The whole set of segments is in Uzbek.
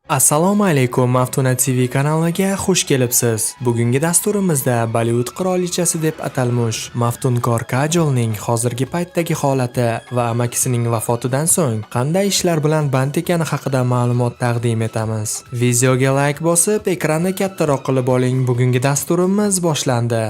Assalomu alaykum, Maftuna TV kanaliga xush kelibsiz. Bugungi dasturimizda Bollywood qirolichasi deb atalmush maftunkor Kajolning hozirgi paytdagi holati va amakisining vafotidan so'ng qanday ishlar bilan band ekani haqida ma'lumot taqdim etamiz. Videoga like bosib, ekranni kattaroq qilib oling. Bugungi dasturimiz boshlandi.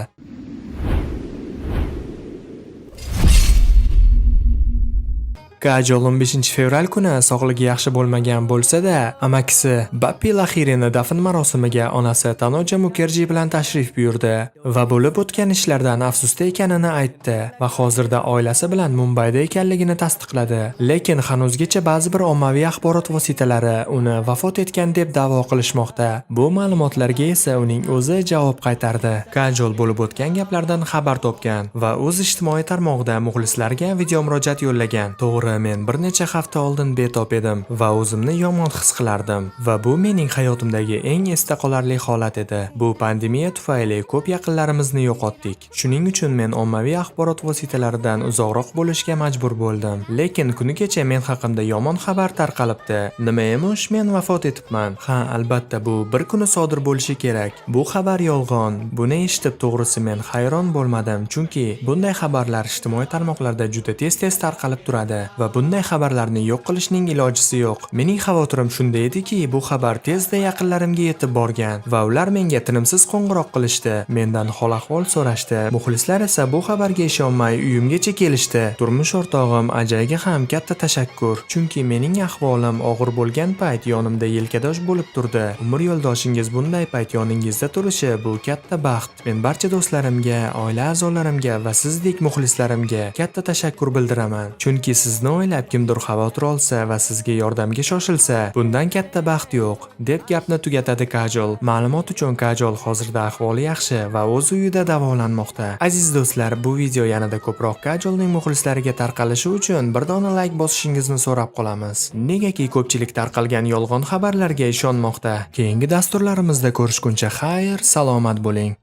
Kajol 15 fevral kuni sog'ligi yaxshi bo'lmagan bo'lsa-da, amakisi Bappi Lahirini dafn marosimiga onasi Tanoja Mukerji bilan tashrif buyurdi va bo'lib o'tgan ishlardan afsusda ekanini aytdi va hozirda oilasi bilan Mumbayda ekanligini tasdiqladi. Lekin hanuzgacha ba'zi bir ommaviy axborot vositalari uni vafot etgan deb da'vo qilishmoqda. Bu ma'lumotlarga esa uning o'zi javob qaytardi. Kajol bo'lib o'tgan gaplardan xabar topgan va o'z ijtimoiy tarmog'ida muxlislarga video murojaat yo'llagan. To'g'ri, men bir necha hafta oldin betob edim va o'zimni yomon his qilardim va bu mening hayotimdagi eng esda qolarli holat edi. Bu pandemiya tufayli ko'p yaqinlarimizni yo'qotdik. Shuning uchun men ommaviy axborot vositalaridan uzoqroq bo'lishga majbur bo'ldim. Lekin kuni kecha men haqimda yomon xabar tarqalibdi. Nima emish, men vafot etibman. Ha, albatta bu bir kuni sodir bo'lishi kerak. Bu xabar yolg'on. Buni eshitib to'g'risi men hayron bo'lmadim, chunki bunday xabarlar ijtimoiy tarmoqlarda juda tez-tez tarqalib turadi va bunday xabarlarni yo'q qilishning ilojisi yo'q. Mening xavotirim shunda ediki, bu xabar tezda yaqinlarimga yetib borgan va ular menga tinimsiz qo'ng'iroq qilishdi, mendan hol-ahvol so'rashdi. Muxlislar esa bu xabarga ishonmay uyimgacha kelishdi. Turmush o'rtog'im Ajayga ham katta tashakkur, chunki mening ahvolim og'ir bo'lgan payt yonimda yelkadosh bo'lib turdi. Umr yo'ldoshingiz bunday payt yoningizda turishi bu katta baxt. Men barcha do'stlarimga, oila a'zolarimga va sizdek muxlislarimga katta tashakkur bildiraman. Chunki sizni o'ylab kimdir xavotir olsa va sizga yordamga shoshilsa, bundan katta baxt yo'q, deb gapni tugatadi Kajol. Ma'lumot uchun, Kajol hozirda ahvoli yaxshi va o'z uyida davolanmoqda. Aziz do'stlar, bu video yanada ko'proq Kajolning muxlislariga tarqalishi uchun bir dona like bosishingizni so'rab qolamiz. Negaki ko'pchilik tarqalgan yolg'on xabarlarga ishonmoqda. Keyingi dasturlarimizda ko'rishguncha xayr, salomat bo'ling.